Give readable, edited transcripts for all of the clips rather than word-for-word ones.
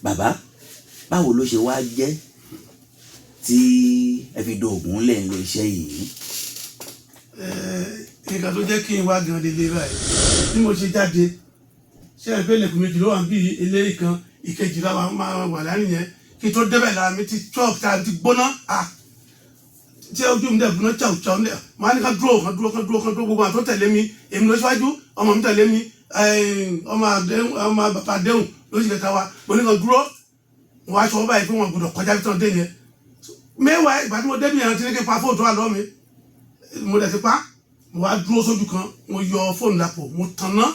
Bàbá, báwo ló ṣe wá jẹ́ tí ẹ fi doògùn lẹ̀ ń lé iṣẹ́ yìí? Nǹkan tó jẹ́ kí n wá gan lélẹ̀ báyìí, bí mo ṣe jáde, ṣé ẹ pé ilẹ̀kùn méjì ló wà níbí, ilé kan ìkejì la máa wà láàrin yẹn. Kí n tó débẹ̀, lára mi ti chop tá a ti gbóná, ah, tí ojú mi dẹ̀ gbóná chau chau ní. Màá ní ká dúró, ká dúró, ká dúró, ká dúró. Gbogbo àwọn tó tẹ̀lé mi, èmi ló ṣíwájú, ọmọ mi tẹ̀lé mi, ọmọ àdéhùn, ọmọ bàbá àdéhùn ló ṣì kẹta wa. Mo ní ká dúró, mo wá aṣọ báyìí pé wọn gbọ́dọ̀ kọjá bí tán dé yẹn. Mẹ́wàá ìgbà tí mo débi yẹn, ti ní kí n pa fóònù tó wà lọ́wọ́ mi, mo dẹ̀ ti pa. Mo wá dúró sójú kan, mo yọ fóònù lápò, mo tanná.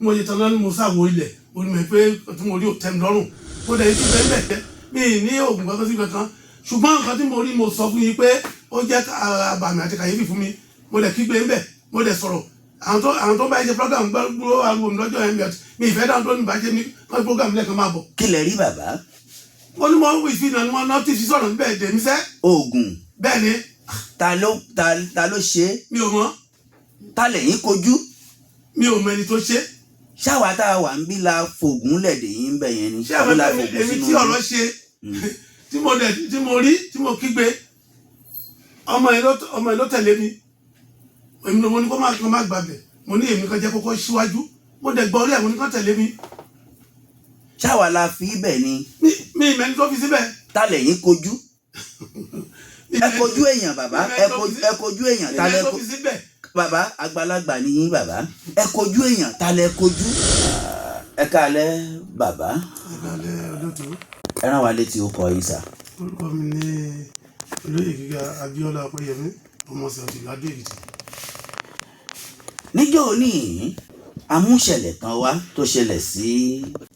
Mo ṣe tanná ni mo sáwo ilẹ̀, mo rí mi pé tí mo rí ò tẹ́ mi lọ́rùn. Mo dẹ̀ ti bẹ́ẹ̀ bẹ́ẹ̀, mi ní oògùn kankan sí kankan, ṣùgbọ́n nǹkan tí mo rí, mo sọ fún yín pé ó jẹ́ àbàmì àti kàyéfì fún mi. Mo dẹ̀ kígbe ńbẹ̀, mo dẹ̀ sọ̀rọ̀. Àwọn tó bá yẹ ṣe program gbọ́ ariwo mi lọ́jọ́ yẹn, mi ìfẹ́ dáhùn tó ní bàjẹ́ mi wọ́n program lẹ́ẹ̀kan máa bọ̀. Kí lẹ rí, bàbá? Wọ́n ní mo ń wí ìfihàn ni wọ́n náà ti fi sọ̀rọ̀ níbẹ̀ dèmí sẹ́. Oògùn? Bẹ́ẹ̀ ni. Ta ló ṣe é? Mi ò mọ̀. Ta lẹ̀yin kojú? Mi ò mọ ẹni tó ṣe. Ṣáwa tá a wà ń bí la fògùn lẹ̀dẹ̀ yín ń bẹ̀ yẹn ni? Ṣé àwọn Àbí la fògùn èmi sínú tí ọ̀rọ̀ ṣe, tí mo dẹ̀ tí mo rí, tí mo kígbe, ọmọ yìí ló tẹ̀lé mi. Èmi ló mo ní kó má gbàbẹ̀. Mo ní èmi kan jẹ́ kókó síwájú, mo dẹ̀ gbọ́ orí ẹ̀, mo ní kó tẹ̀lé mi. Ṣáwa la fi ibẹ̀ ni? Mi ìmẹ́ni tó fi síbẹ̀. Ta lẹ̀yin kojú? Mi Ẹ kojú èèyàn, bàbá. Ẹ kojú èèyàn, ta lẹ ìmẹ́ni tó ko fi síbẹ̀. Bàbá, àgbàlagbà ni yín, bàbá. Ẹ kojú èèyàn, ta lẹ kojú? Ẹ káalẹ́, bàbá. Ẹ káalẹ́, olóòtú. Ẹ rán wa létí ó kọ yín sà. Orúkọ mi ní Olóyè Gíga Abíọ́lá Ọpẹ́yẹmí, ọmọ Sàtì Ládé Èkìtì. Níjọ́ òní, amúṣẹ̀lẹ̀ kan wá tó ṣẹlẹ̀ sí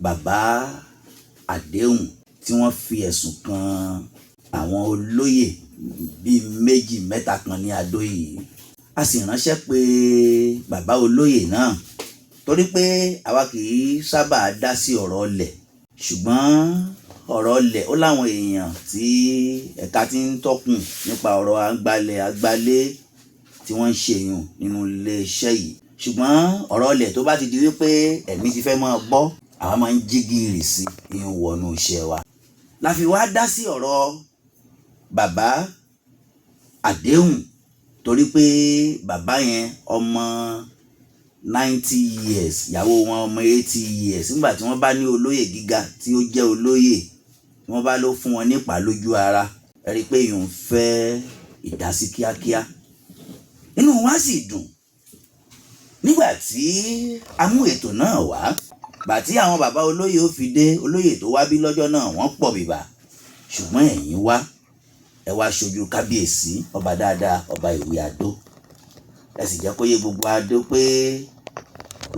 bàbá àdéhùn tí wọ́n fi ẹ̀sùn kan àwọn olóyè bíi méjì mẹ́ta kan ní Adó yìí. A sì ránṣẹ́ pé bàbá olóyè náà, torí pé àwa kì í sábà dá sí ọ̀rọ̀ ọlẹ̀, ṣùgbọ́n ọ̀rọ̀ ọlẹ̀ ó láwọn èèyàn tí ẹ̀ka ti ń tọ́kùn nípa ọ̀rọ̀ àgbálẹ̀ àgbálẹ̀ tí wọ́n ń ṣèyùn nínú iléeṣẹ́ yìí. Ṣùgbọ́n ọ̀rọ̀ ọlẹ̀, tó bá ti di wípé ẹ̀mí ti fẹ́ máa bọ́, àwa máa ń jí gìrì sí ìyún wọnú iṣẹ́ wa la fi wá dá sí ọ̀rọ̀ bàbá àdéhùn, torí pé bàbá yẹn, ọmọ 90 years, ìyàwó wọn ọmọ 80 years. Nígbà tí wọ́n bá ní olóyè gíga tí ó jẹ́ olóyè tí wọ́n bá ló fún wọn nípa lójú ara, ẹ rí i pé ìyún fẹ́ ìdásí kíákíá. Inú wa sì dùn nígbà tí a mú ètò náà wá. Gbà tí àwọn bàbá olóyè ó fi dé, olóyè tó wá bí lọ́jọ́ náà, wọ́n pọ̀ bìbà, ṣùgbọ́n ẹ̀yin wá, ẹ wá ṣojú kábíyèsí, ọba dáadáa, Ọba Ìwé Adó. Ẹ sì jẹ́ kó yé gbogbo Adó pé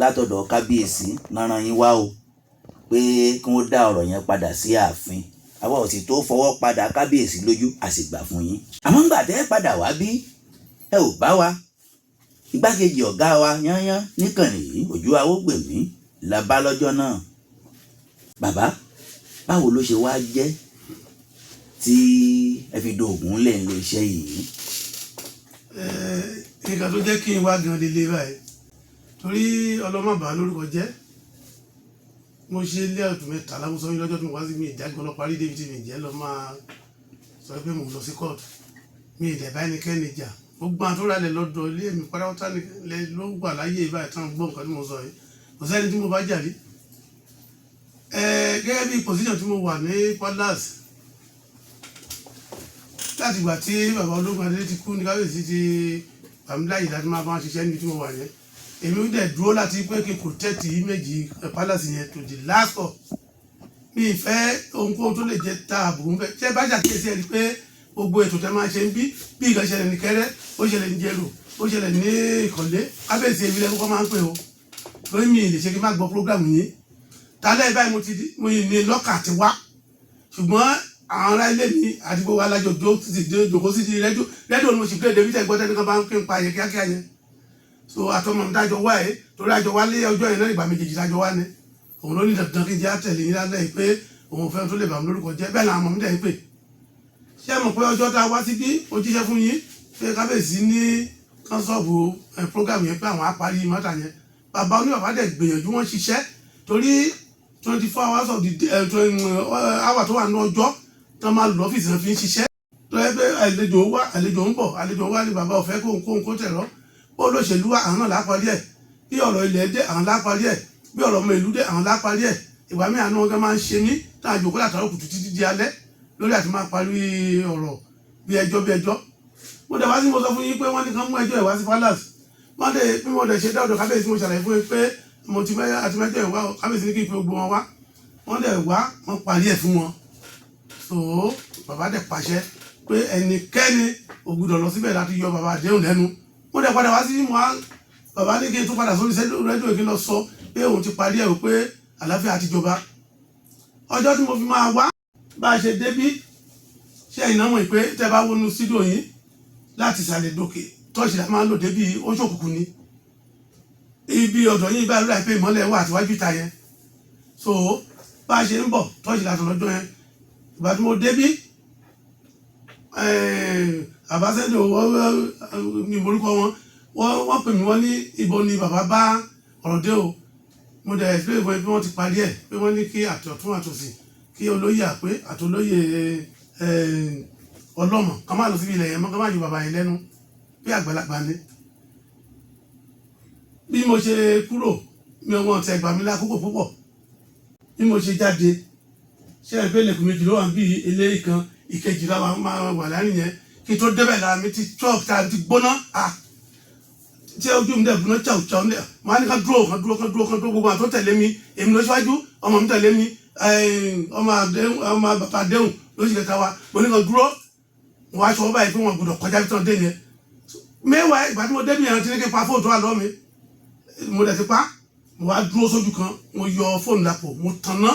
látọ̀dọ̀ kábíyèsí náà yín wá o, pé kí wọ́n dá ọ̀rọ̀ yẹn padà sí ààfin. Àwa ò sì tó fọwọ́ padà kábíyèsí lójú, a sì gbà fún yín. Àmọ́ ńgbà tẹ́ ẹ padà wá bí, ẹ ò bá wa. Igbákejì ọ̀gá wa yányán níkànnì yìí, Òjò Awógbèmí, la bá lọ́jọ́ náà. Bàbá, báwo ló ṣe wá jẹ́ tí ẹ fi doògùn lẹ̀ ń lé iṣẹ́ yìí? Nǹkan tó jẹ́ kí n wá gan lélẹ̀ báyìí, torí ọlọ́mọba lórúkọ jẹ́, mo ṣe ilé ọdún 13. Mo sọ yín lọ́jọ́ tí mo wá sí mi, ìjágbọ́n lọ parí débi tí mi jẹ́ lọ máa sọ pé mo lọ sí kóòtù. Mi ì dẹ̀ bá ẹnikẹ́ni jà. Gbogbo àwọn tó ralẹ̀ lọ́dọ̀ ilé mi pátápátá ló wà láyé báyìí tán gbọ́ nǹkan tí mo sọ yìí. Kò sẹ́ni tí mo bá jà rí. Gẹ́gẹ́ bí position tí mo wà ní palace, láti ìgbà tí bàbá ológun adé ti kú ní kábíyèsí ti gbàmíláyè láti máa bá wọn ṣiṣẹ́ níbi tí mo wà yẹn. Èmi dẹ̀ dúró láti pé kí n protect image palace yẹn to the last of mi. Ì fẹ́ ohunkóhun tó lè jẹ́ ta àbùkù bẹ́ẹ̀. Ṣé bá ṣàkíyèsí ẹ rí pé gbogbo ètò tẹ máa ṣe ń bí bí nǹkan ṣẹlẹ̀ ní Kẹrẹ́, ó ṣẹlẹ̀ ní Jẹ̀rò, ó ṣẹlẹ̀ ní Ìkọ̀lé, kábíyèsí, èmi lẹ́kọ́kọ́ máa ń pè ó, lórí mi lè ṣe kí n má gbọ́ program yìí. Tálẹ́ báyìí, mo ti mo yìí ní lọ́kà ti wá, ṣùgbọ́n àwọn ará ilé mi àti gbogbo alájọ jó ti dé jòkó sí ti rẹ́díò. Rẹ́díò ni mo sì play débi tẹ́ gbọ́ tẹ́nìkan bá ń pín pa yẹn kíákíá yẹn. So àtọmọ mi dájọ wá ẹ, torí àjọ wá lé ọjọ́ yẹn náà, ìgbà méjèèjì dájọ wá ni. Òun ló ní dandan kí n jẹ́ àtẹ̀lé yín lálẹ́ yìí, pé òun fẹ́ tó lè bà mí lórúkọ jẹ́. Bẹ́ẹ̀ làwọn ọmọ mi dẹ̀ ń pè. Ṣé ẹ mọ̀ pé ọjọ́ tá a wá síbí, ó jíṣẹ́ fún yín pé kábíyèsí ní kọ́ńsọ̀bù program yẹn, pé àwọn á parí matter yẹn. Bàbá oníbàbá dẹ̀ gbìyànjú, wọ́n ṣiṣẹ́, torí 24 hours of the day, 20 hour tó wà ní ọjọ́ tí wọ́n máa lọ ọ́fíìsì náà fi ń ṣiṣẹ́, tó yẹ pé àlejò wá, àlejò ń bọ̀, àlejò wá ní bàbá ọ̀fẹ́ kóhun kóhun kó tẹ̀rọ bó olóṣèlú wá, àwọn náà láparí ẹ̀. Bí ọ̀rọ̀ ilẹ̀ dé, àwọn láparí ẹ̀. Bí ọ̀rọ̀ ọmọ ìlú dé, àwọn láparí ẹ̀. Ìgbà míì, àánú wọn gan máa ń ṣe mí tá a jòkó látàárọ̀ kùtù títí di alẹ́ lórí àti máa parí ọ̀rọ̀ bí ẹjọ́ bí ẹjọ́. Mo dẹ̀ wá sí, mo sọ fún yín pé wọ́n ní kán mú ẹjọ́ ẹ̀ wá sí palace. Wọ́n dẹ̀ bí mo dẹ̀ ṣe dáwọ́dọ̀ kábíyèsí, mo ṣàlàyé fún yín pé mo ti mẹ́ àti mẹ́jọ ẹ̀ wá o. Kábíyèsí ní kí n pe gbogbo wọn wá. Wọ́n dẹ̀ wá, wọ́n parí ẹ̀ fún wọn. So bàbá dẹ̀ pàṣẹ pé ẹnikẹ́ni ò gbúdọ̀ lọ síbẹ̀ láti yọ bàbá àdéhùn lẹ́nu. Mo dẹ̀ padà wá sí mo á, bàbá ní kí n tún padà sórí rédíò kí n lọ sọ pé òun ti parí ẹ̀ o, pé àlàáfíà ti jọba. Ọjọ́ tí mo fi máa wá, bá a ṣe débí, ṣé ẹ̀yin náà mọ̀ pé tẹ́ bá wọnú studio yín láti ìsàlẹ̀ dòkè, tọ́ọ̀ṣì la máa ń lò débi, ó ṣòkùnkùn ni. Ibi ọ̀dọ̀ yín báyìí lóra pé ìmọ́lẹ̀ wà àtiwájú ìta yẹn. So bá a ṣe ń bọ̀, tọ́ọ̀ṣì la tọ̀ lọ́jọ́ yẹn. Ìgbà tí mo débí, àbáṣẹ́dọ̀ ní orúkọ wọn, wọ́n pè mí, wọ́n ní ibo ni bàbá bá ọ̀rọ̀ dé o. Mo dẹ̀ explain fún ẹ pé wọ́n ti parí ẹ̀, pé wọ́n ní kí àtọ̀tún àtòsì, kí olóyè àpé àtolóyè ọlọ́mọ ká má lọ síbi ilẹ̀ yẹn mọ́, ká má yọ bàbá yẹn lẹ́nu, bí àgbàlagbà ni. Bí mo ṣe kúrò, mi ò wọ́n tẹ gbà mí lákòókò púpọ̀. Bí mo ṣe jáde, ṣé ẹ pé ilẹ̀kùn méjì ló wà bí ilé kan, ìkejì la máa wà láàrin yẹn. Kí n tó débẹ̀, lára mi ti chop tá a ti gbóná, ah, tí ojú mi dẹ̀ gbóná chau chau ní. Mo á ní ká dúró, ká dúró, ká dúró, ká dúró. Gbogbo àwọn tó tẹ̀lé mi, èmi ló ṣíwájú, ọmọ mi tẹ̀lé mi, ọmọ àdéhùn, ọmọ bàbá àdéhùn lóṣù kẹta wa. Mo ní ká dúró. Mo wá aṣọ báyìí pé wọn gbọ́dọ̀ kọjá bí tán dé yẹn. Mẹ́wàá ìgbà tí mo débi yẹn, ti ní kí n pa fóònù tó wà lọ́wọ́ mi. Mo dẹ̀ ti pa. Mo wá dúró sójú kan, mo yọ fóònù lápò, mo tanná.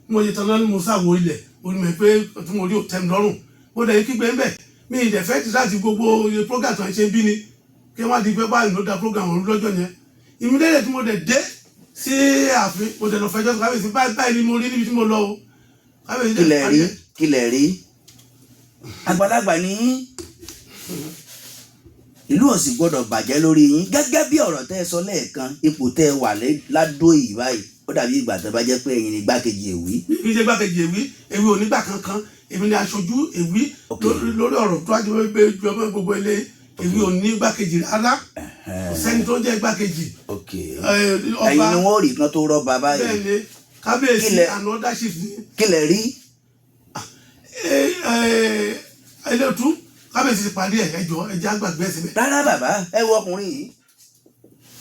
Mo ṣe tanná ni mo sáwo ilẹ̀. Mo ní mọ̀ pé tí mo rí ò tẹ́ mi lọ́rùn. Mo dẹ̀ kígbe ńbẹ̀. Mi ì dẹ̀ fẹ́ ti láti gbogbo iye program tó ń ṣe bí ni kí wọ́n di pé báyìí ló da program ọ̀hún lọ́jọ́ yẹn. Ìmídẹ́rẹ̀ tí mo dẹ̀ dé sí ààfin, mo dẹ̀ lọ fẹjọ́ sùn kábíyèsí, báyìí báyìí ni mo rí níbi tí mo lọ o. Kábíyèsí Kí dẹ̀ lẹ parí rí? ẹ̀. Kí lẹ rí? Àgbàlagbà ní ìlú ò sì gbọ́dọ̀ bàjẹ́ lórí yín. Gẹ́gẹ́ bí ọ̀rọ̀ tẹ́ ẹ sọ lẹ́ẹ̀kan, ipò tẹ́ ẹ wà ládó yìí báyìí, ó dàbí ìgbà tó bá jẹ́ pé ẹ̀yin ní igbákejì èwí. Kì í ṣe gbàkejì èwí. Èwí ò nígbà kankan. Èmi ni aṣojú èwí lórí ọ̀rọ̀ tó wájú pé jọmọ gbogbo ilé. Èwí ò ní gbàkejì rárá. Kò sẹ́ni tó ń jẹ́ gbàkejì. Ọba. Ẹ̀yin ni wọ́n rí kan tó rọ́ba báyìí. Bẹ́ẹ̀ ni, kábíyèsí. Another chief ni. Kí lẹ rí? Ẹlẹ́tú, kábíyèsí ti parí ẹ̀. Ẹjọ́ ẹjẹ́ àgbàgbé ẹ̀ síbẹ̀. Rárá bàbá, ẹ wo ọkùnrin yìí,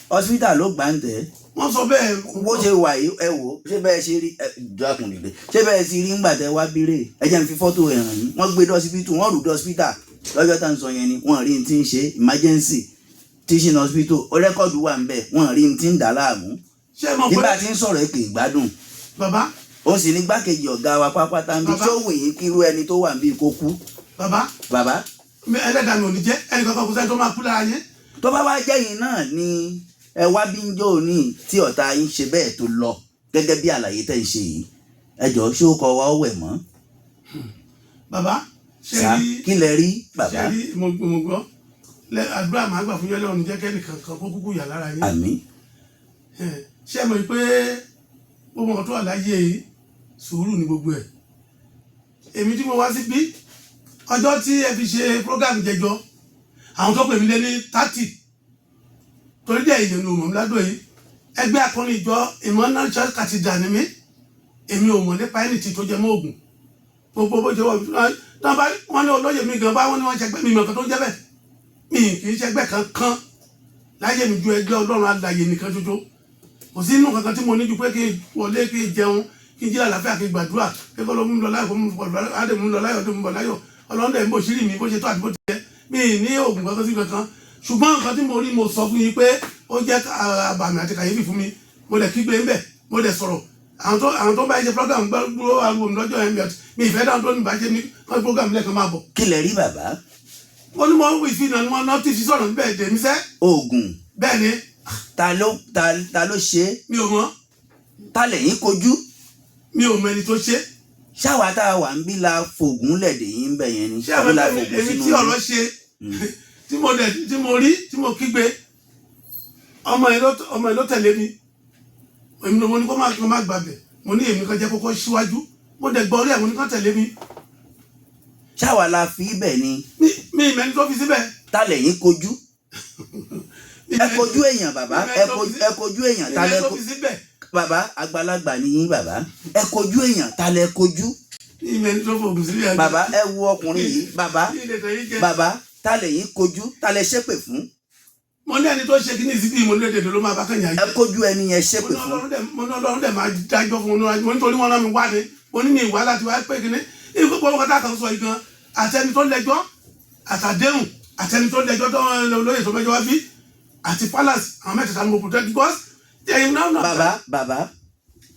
hospital ló gbà ń tẹ̀. Wọ́n sọ bẹ́ẹ̀. Bó ṣe wà yìí, ẹ wò ó, ṣé bẹ́ẹ̀ ṣe rí? Ẹ dákun dìde. Ṣé bẹ́ẹ̀ ṣe rí ńgbà tẹ wá bírè? Ẹ jẹ́ n fi fọ́tò ẹ̀ hàn yín. Wọ́n gbé dọ́sibítù, wọ́n rù dọ́sibítà lọ́jọ́ tá à ń sọ yẹn ni. Wọ́n rí n tí ń ṣe, emergency teaching hospital, ó record wà ń bẹ̀. Wọ́n rí n tí ń dà láàmú. Ṣé ẹ mọ̀ pé Nígbà tí ń sọ̀rọ̀ èkè ìgbádùn. Bàbá. Ó sì ní gbákejì ọ̀gá wa pápátá ń bí. Bàbá. Tó wù yín kírú ẹni tó wà ń bí kó kú? Bàbá. Bàbá. Ẹlẹ́dàá mi ò ní jẹ́ ẹnì kankan, kò sẹ́ni tó máa kú lára yín. Tó bá wá jẹ́yìn náà ni ẹ wá bí ń jó ní tí ọ̀tá yín ṣe bẹ́ẹ̀ tó lọ gẹ́gẹ́ bí àlàyé tẹ̀ ń ṣe yìí, ẹ jọ̀ọ́, ṣé ó kọ wa ó wẹ̀ mọ́? Bàbá, ṣe Sá. rí? Kí lẹ rí bàbá? Ṣe rí, mo gbọ́ àdúrà máa gbà fún yẹlẹ́ òní jẹ́ kẹ́nì kankan kó kúkú yà lára yín. Àmín. Ṣé ẹ mọ̀ pé gbogbo nǹkan tó wà láyé yìí, sùúrù ni gbogbo ẹ̀. Èmi tí mo wá sí bí ọjọ́ tí ẹ fi ṣe program jẹjọ, àwọn tó pè mí lé ní 30, torí dẹ̀ èèyàn ni ò mọ̀ mí ládùn yìí. Ẹgbẹ́ akọrin ìjọ Emmanuel Church Cathedral ni mí. Èmi ò mọ̀ nípa ẹni tí tó jẹ mọ́ ògùn gbogbo bó ṣe wọ̀ tán bá wọ́n ní olóyè mi gan bá wọ́n ní wọ́n ṣẹgbẹ́ mi mọ̀ kan tó ń jẹ́ bẹ́ẹ̀. Mi kì í ṣẹgbẹ́ kankan láyé mi ju ẹgbẹ́ Ọlọ́run alààyè nìkan ṣoṣo. Kò sí inú kankan tí mo ní ju pé kí n wọlé, kí n jẹun, kí n jí àlàáfíà, kí n gbàdúrà kí kọ́ ló mú mi lọ láyọ̀, kó mú mi bọ̀ láyọ̀, á dẹ̀ mú mi lọ láyọ̀, dé mú mi bọ̀ láyọ̀. Ọlọ́run dẹ̀ ń bò sírí mi bó ṣe tó àti bó ti yẹ. Mi ì ní oògùn kankan sí kankan, ṣùgbọ́n nǹkan tí mo rí, mo sọ fún yín pé ó jẹ́ àbàmì àti kàyéfì fún mi. Mo dẹ̀ kígbe ńbẹ̀, mo dẹ̀ sọ̀rọ̀. Àwọn tó bá yẹ ṣe program gbọ́ ariwo mi lọ́jọ́ yẹn, mi ìfẹ́ dáhùn tó ní bá ṣe ní kọ́ program lẹ́ẹ̀kan máa bọ̀. Kí lẹ rí bàbá? Wọ́n ní mo ìfihàn ni wọ́n náà ti fi sọ̀rọ̀ níbẹ̀ dèmí sẹ́. Oògùn? Bẹ́ẹ̀ ni. Ta ló ṣe é? Mi ò mọ̀. Ta lẹ̀yìn kojú? Mi ò mọ ẹni tó ṣe. Ṣáwa tá a wà ń bí la fògùn lẹ̀dẹ̀ yín bẹ̀ yẹn ni? Ṣé àwọn Àbí la èmi fògùn èmi sínú tí ọ̀rọ̀ ṣe, tí mo dẹ̀ tí mo rí, tí mo kígbe, ọmọ yẹn ló tẹ̀lé mi. Èmi ló mo ní kó má gbàbẹ̀. Mo ní èmi kan jẹ́ kókó síwájú, mo dẹ̀ gbọ́ orí ẹ̀, mo ní kán tẹ̀lé mi. Ṣáwa la fi ibẹ̀ ni? Mi ìmẹ́ni tó fi síbẹ̀. Ta lẹ̀yin kojú? Ẹ kojú èèyàn, bàbá, ẹ kojú èèyàn, ta lẹ Ìmẹ́ni tó fi síbẹ̀. Bàbá, àgbàlagbà ni yín, bàbá, ẹ kojú èèyàn, ta lẹ kojú? Ìmẹ́ni tó fògùn síbẹ̀. Bàbá, ẹ wo ọkùnrin yìí, bàbá. Mi lè tẹ̀yìn jẹ. Bàbá, ta lẹ̀yin kojú? Ta lẹ ṣépè fún? Mo ní ẹni tó ṣe kíní síbí, mo ní èdè ló máa bá kàn yà. Ẹ kojú ẹni yẹn, Mo ṣépè ní fún. Mo ní Ọlọ́run dẹ̀ máa dájọ́ fún un. Mo ní torí wọ́n rán mi wá ni, mo ní mi ìwá láti wá pé kíní ìgbó wọn kọ́tà kan sọ yìí gan, àtẹni tó lẹ́jọ́ àtàdéhùn, àtẹni tó lẹ́jọ́ tó lóye tó mẹ́jọ wá bí, àti palace, àwọn mẹ́tẹ̀ẹ̀ta ni mo protect because ẹ̀yin náà. Bàbá, bàbá,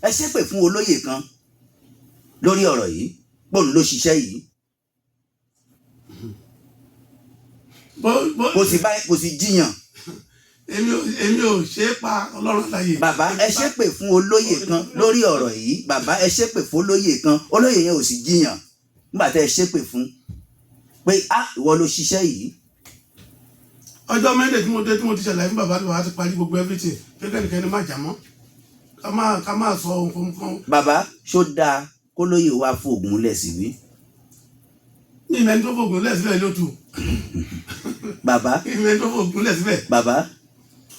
ẹ ṣépè fún olóyè kan lórí ọ̀rọ̀ yìí, pòun ló ṣiṣẹ́ yìí. Kò sì jiyàn. Èmi ò ṣe é pa, Ọlọ́run láàyè. Bàbá, ẹ ṣépè fún olóyè kan lórí ọ̀rọ̀ yìí. Bàbá, ẹ ṣépè fún olóyè kan, olóyè yẹn ò sì jiyàn nígbà tẹ́ ẹ ṣépè fún pé a ìwọ ló ṣiṣẹ́ yìí. Ọjọ́ mẹ́ndẹ̀ tí mo dé, tí mo ti ṣàlàyé fún bàbá, bàbá ti parí gbogbo everything pé kẹ́nikẹ́ni má jà mọ́, ká má sọ nǹkan kan. Bàbá, ṣó dáa kólóyè wá fóògùn lẹ̀ síbí? Ní ìmẹ́ni tó fògùn lẹ̀ síbẹ̀ ló tù. Bàbá. Ìmẹ́ni tó fògùn lẹ̀ síbẹ̀. Bàbá,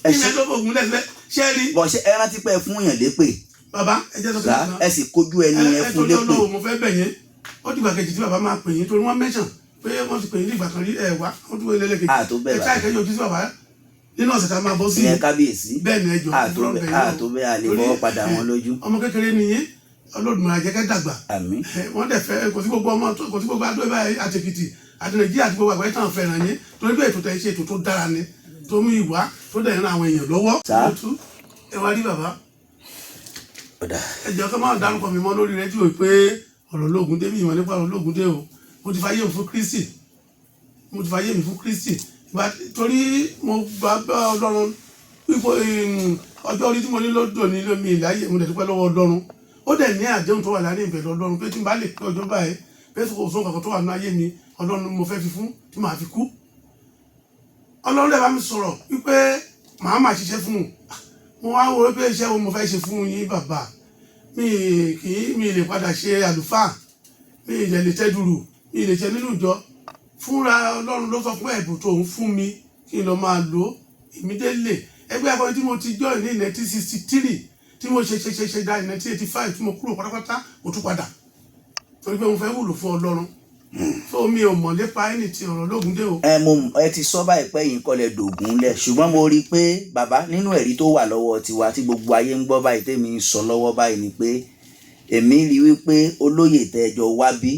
ẹ ṣe Ìmẹ́ni tó fògùn lẹ̀ síbẹ̀, ṣé rí. Bọ̀, ṣe ẹ rántí pé ẹ fún yàn lépè? Bàbá, ẹ jẹ́ sọ Sá pé ẹ sì kojú ẹni yẹn ẹ fún torí lépè. Ọlọ́run, mo fẹ́ bẹ̀ yín. Ó dìgbà kejì tí bàbá máa pè yín, torí wọ́n mẹ́sàn pé wọ́n ti pè yín nígbà kan rí, ẹ wá, wọ́n tún wọlé lẹ́lẹ́kejì. Àtó bẹ́ẹ̀, Ẹ bàbá. ṣáà kẹ́yìn ojú sí bàbá nínú ọ̀sẹ̀ tá a máa bọ́ sí. Ìyẹn kábíyèsí. Bẹ́ẹ̀ ni, ẹ jọ̀ọ́. Àtó Mo fọlọ́run bẹ́ẹ̀. bẹ̀ yín o. Àtó bẹ́ẹ̀, a lè Torí, fọwọ́ padà wọn lójú. Ọmọ kékeré ni yín, Olódùmarè á jẹ́ kẹ́ dàgbà. Àmín. Wọ́n dẹ̀ fẹ́, kò sí gbogbo ọmọ kò sí gbogbo adó báyìí àti Èkìtì àti Nàìjíríà àti gbogbo àgbáyé tàn fẹ́ràn yín, torí pé ètò tẹ̀ ṣe, ètò tó dára ni, tó mú ìwà tó dẹ̀ ń ran àwọn èèyàn lọ́wọ́. Sá. Ẹ wá rí bàbá. Ọ̀dà. Ẹ jọ̀ọ́, kí wọ́n máa dárúkọ mi mọ́ lórí rédíò pé ọ̀rọ̀ lóògùn dé, mi ìmọ̀ nípa ọ̀rọ̀ lóògùn dé o. Mo ti fayé mi fún Kristi, mo ti fayé mi fún Kristi. Torí mo gbà bá Ọlọ́run wípé ọjọ́ orí tí mo ní lọ́dọ̀ ní lómi ìláyè, mo dẹ̀ dúpẹ́ lọ́wọ́ Ọlọ́run. Ó dẹ̀ ní àdéhùn tó wà láàrin ìbẹ̀rẹ̀ Ọlọ́run pé tí n bá lè pé ọjọ́ báyìí, pé kò sóhun kankan tó wà nínú ayé mi, Ọlọ́run ni mo fẹ́ fi fún tí màá fi kú. Ọlọ́run dẹ̀ bá mi sọ̀rọ̀ wípé màá máa ṣiṣẹ́ fún un. Mo wá wo pé iṣẹ́ wo mo fẹ́ ṣe fún yín, bàbá? Mi kì í mi lè padà ṣe àlùfáà, mi ì lè tẹ́ dùrù, mi lè ṣe nínú ìjọ. Fúnra Ọlọ́run ló sọ fún ẹ̀bùn tó ń fún mi kí n lọ máa lò ó. Immediately, ẹgbẹ́ akọrin tí mo ti join ní 1963, tí mo ṣe ṣe ṣe ṣe dá 1985 tí mo kúrò pátápátá, mo tún padà torí pé mo fẹ́ wúlò fún Ọlọ́run. So mi ò mọ̀ nípa ẹni tí ọ̀rọ̀ lóògùn dé o. Ẹ mo ẹ ti sọ báyìí pé yín kọ́lẹ̀ dògún lẹ̀, ṣùgbọ́n mo rí i pé bàbá, nínú ẹ̀rí tó wà lọ́wọ́ tiwa tí gbogbo ayé ń gbọ́ báyìí, tèmi ń sọ lọ́wọ́ báyìí ni pé èmi rí i wípé olóyè tẹ́jọ wá bí,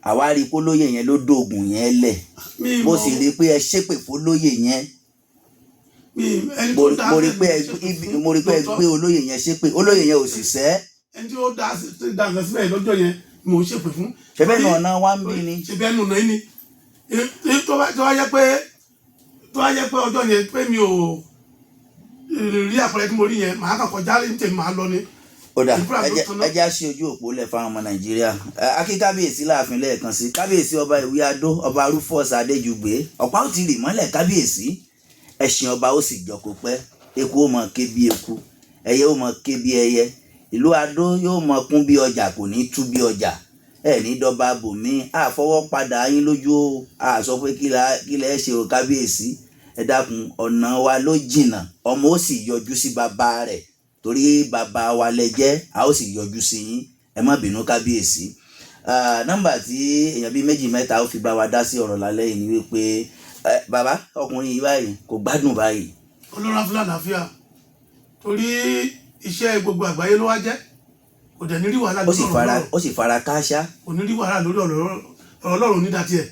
àwa rí i pé olóyè yẹn ló dògùn yẹn lẹ̀. Mi Mo mọ̀ sì rí i pé ẹ ṣépè fólóyè yẹn. Mi ẹni Mo tó dá mo rí i pé ẹ mo rí i pé ẹ gbé olóyè yẹn ṣépè, olóyè yẹn ò sì sẹ́. Ẹni tí ó dá dá nǹkan síbẹ̀ lọ́jọ́ yẹn, mò ń ṣépè fún. Ṣẹbẹ́ náà náà wá ń bí ni. Ṣe bẹ́ẹ̀ nù náà ni. Tó bá yẹ pé ọjọ́ yẹn pé mi ò rí àpẹẹrẹ tí mo rí yẹn, màá kàn kọjá ní tèmi, màá lọ ni. Ó dà. Ìfúra ẹ tó jẹ́ tanná. Ẹ jẹ́ á ṣí ojú òpó lẹ̀ fáwọn ọmọ Nàìjíríà. Akí kábíyèsí láàfin lẹ́ẹ̀kan sí, kábíyèsí ọba Ìwé Adó, ọba Rufus Adéjùgbé. Ọ̀pá ó ti rì mọ́lẹ̀ kábíyèsí, ẹṣin ọba ó sì jọ kó pẹ́. Eku ó mọ ké bí eku, ẹyẹ ó mọ ké bí ẹyẹ, ìlú Adó yóò mọ kún bí ọjà, kò ní tú bí ọjà. Ẹ ní dọba bòmí, àfọwọ́ padà yín lójú o. A sọ pé kí lẹ ṣe o, kábíyèsí, ẹ dákun, ọ̀nà wa ló jìnnà. Ọmọ ó sì yọjú sí bàbá rẹ̀ torí bàbá wa lẹ jẹ́, a ó sì yọjú sí yín. Ẹ má bínú, kábíyèsí. Nọ́mbà tí èèyàn bíi méjì mẹ́ta ó fi bá wa dá sí ọ̀rọ̀ lálẹ́ yìí ni wípé bàbá, ọkùnrin yìí báyìí kò gbádùn báyìí. Ọlọ́run á fún lálàáfíà, torí iṣẹ́ gbogbo àgbáyé ló wá jẹ́, kò dẹ̀ ní rí wàhálà Ó sì lórí ọ̀rọ̀ fara Ọlọ́run. Ó sì fara kááṣá. Kò ní rí wàhálà lórí ọ̀rọ̀ Ọlọ́run nídàá tiẹ̀.